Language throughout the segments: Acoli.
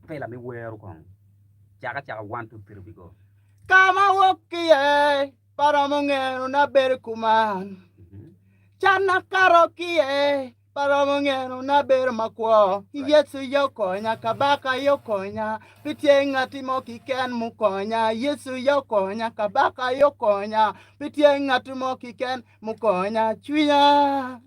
acapella me wero kong. Cak acaka one two three we go. Ka ma awok ki iye pe aromo ngeno ni abedo kuman, can akato ki iye pe aromo ngeno ni abedo makwo. Yecu aye okonya, Kabaka aye okonya, pe tye ngatti mo keken mukonya. Yecu aye okonya, Kabaka aye okonya, pe tye ngatti mo keken mukonya. Cwinya,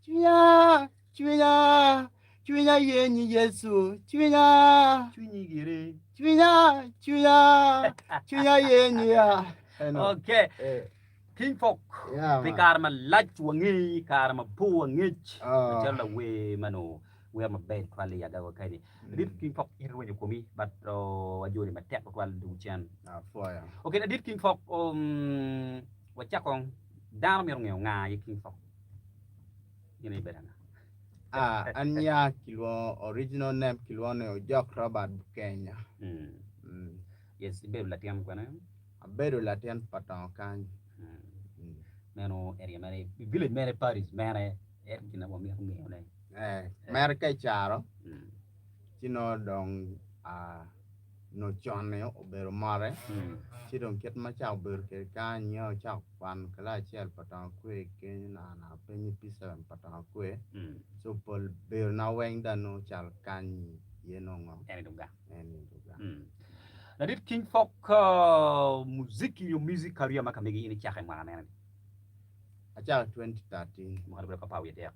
cwinya, cwinya, cwinya yenyi Yecu, cwinya, Cwinyi gire. cwinya, cwinya, cwinya yenyi ya. Eno. Okay. Eh. King Folk Yeah, pi man. kare malac wangeyi kare mabor angec Oh. macalo lawer ma nongo wer maber tutwal i agawa kany. Ladit King Folk in irwenyo komi but oh, wajoli matek tutwal dong cen. Apwoyo. Okay, ladit King Folk um, wacak kong dano mito ngeyo nga aye King Folk. In aye ibedo anga? Ah, an nya kilwongo original name kilwongo ni Ojok Robert Bukenya. Mm. Mm. Yes, ibedo latin kwene. Abedo latin pa tongo kany. Meno area mene, village mene, parish mene, en gin ma wamito ngeyone. Eh, mere ka icaro, ci nongo dong ah, nongo con-ni obedo mote, ci dong kit ma cako bedo kwede kany nyo acako kwano kilac acel pa tongo kwe kenyo naka penyo P7 pa tongo kwe, so pol bedona weng dong nongo calo kany iye nongo En dong gang. en ni dong gang. Ladit King Folk muziki nyo music career ma ka megi in icako i mwaka mene? Acako 2013. Mwaka alip aryo ki apar wiye adek.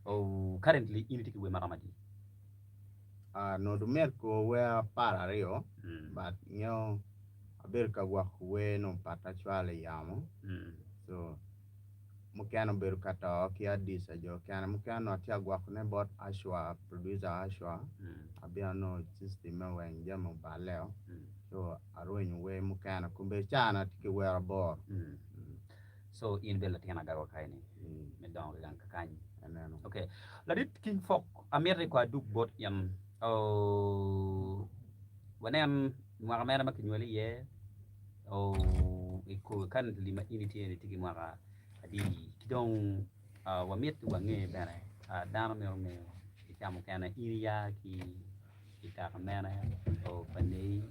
Oh, currently in itye ki wer maromo adi? Ah, nongo dong myero kor wer 12 but nyo abedo ka gwoko wer nongo pat acwalo i yamo so mukene obedo ka to ki Addis jo kene mukene onongo atye ka gwokone bot Ashwa producer Ashwa abino anongo system me weng jami oballe o so arwenyo wer mukene kombeddi caa-ni atye ki wer aboro. So in ibedo latin agaga kany me dongo ki gang kakany. Aneno. Okay. Ladit King Folk amito ni ko adug bot in. Oh, wanen mwaka mere ma kinywali iye. Oh, i ko currently ma in itye ni tye ki mwaka adi ki dong uh, wamito wange bene uh, dano mito ngeyo i ca mukene in iya ki i kaka mene oh, pa neyi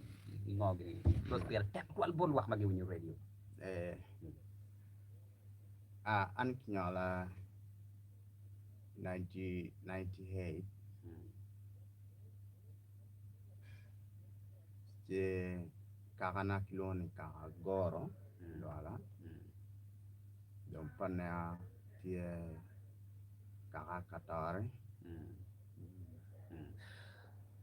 ki ngo gini because pire tek twal bot lwak ma giwinyo radio. Eh, ah, an kinywala 1998 ci kakana kilwongo ni kaka Goro Lwala dong pa neka tye kaka Katore.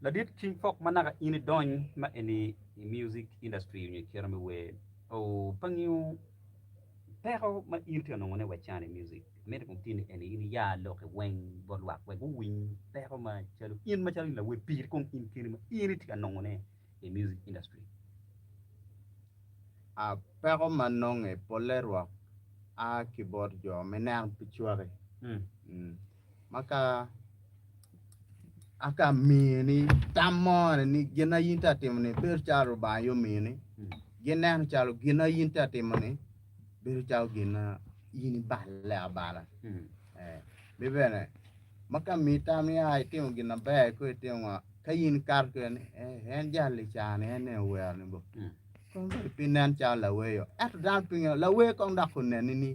Ladit King Folk ma naka in idony ma eni i music industry nyo i kite me wer pe angeyo peko ma in itye ka nongone wa cani i music amito kong tye ni eni in iya loki weng bot lwak wek guwiny peko macalo in macalo in lawer piri kong in keni ma in itye ka nongone i music industry. Peko ma nonge polle rwok a ki bot jo me neno pi cwaki. Ma ka aka mini tam mo ni gin ma in itye ka timo ni bedo calo Lubanga aye omini gineno calo gin ma in itye ka timo ni bedo calo gin ma in iballe abala ki bene ma ka omiyi tam ni aa itimo gin maber kong itimo ngo ka in ikato kwede ni en jal-li ca-ni en aye owero ni bo kong bene pe inen calo lawer ento dano pe ngeyo lawer kong dok oneni ni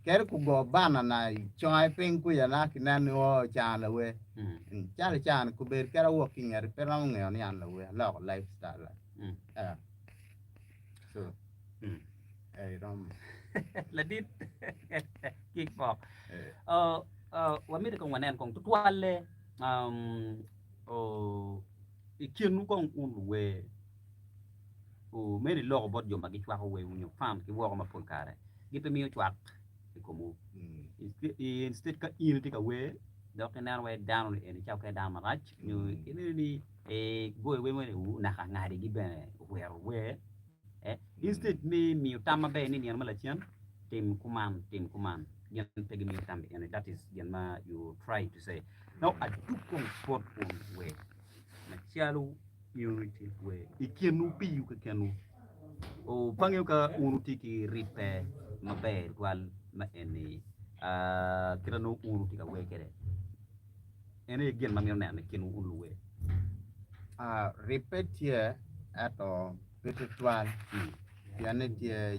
Kadi gugo bana na i conge piny kuca na ki nen ni oo ca an lawer. Calo i caa ni kobedo kadi awok ki i ngeti pe romo ngeyo ni an lawer aloko life style na. So eh romo. Ladit kik pok. Wamito kong wanen kong tutwalle i kinwu kong wun luwer meno iloko bot jo ma gicwako werwu nyo fan ki woko ma pol kare gipe miyo cwak i komwu. Instead ka in itye ka wer dok ineno wai dano ni eni cawa mukene dano marac nyo ineno ni goyo wer moni naka ngadigi bene owero wer instead me miyo tam maber ni nino ma lacen tim kuman tim kuman gin pe gimiyo tam eni that is gin ma you try to say. Now adug kong bot wun wer macalo Unity wer i kinwu piwu kekenwu. Pe angeyo ka wun wutye ki ribbe maber tutwal ma eni kit ma nongo wun wutye ka wer kwede. En aye gin ma amito neno i kinwu wun luwer. Ribbe tye ento pe tutwal pien ni tye.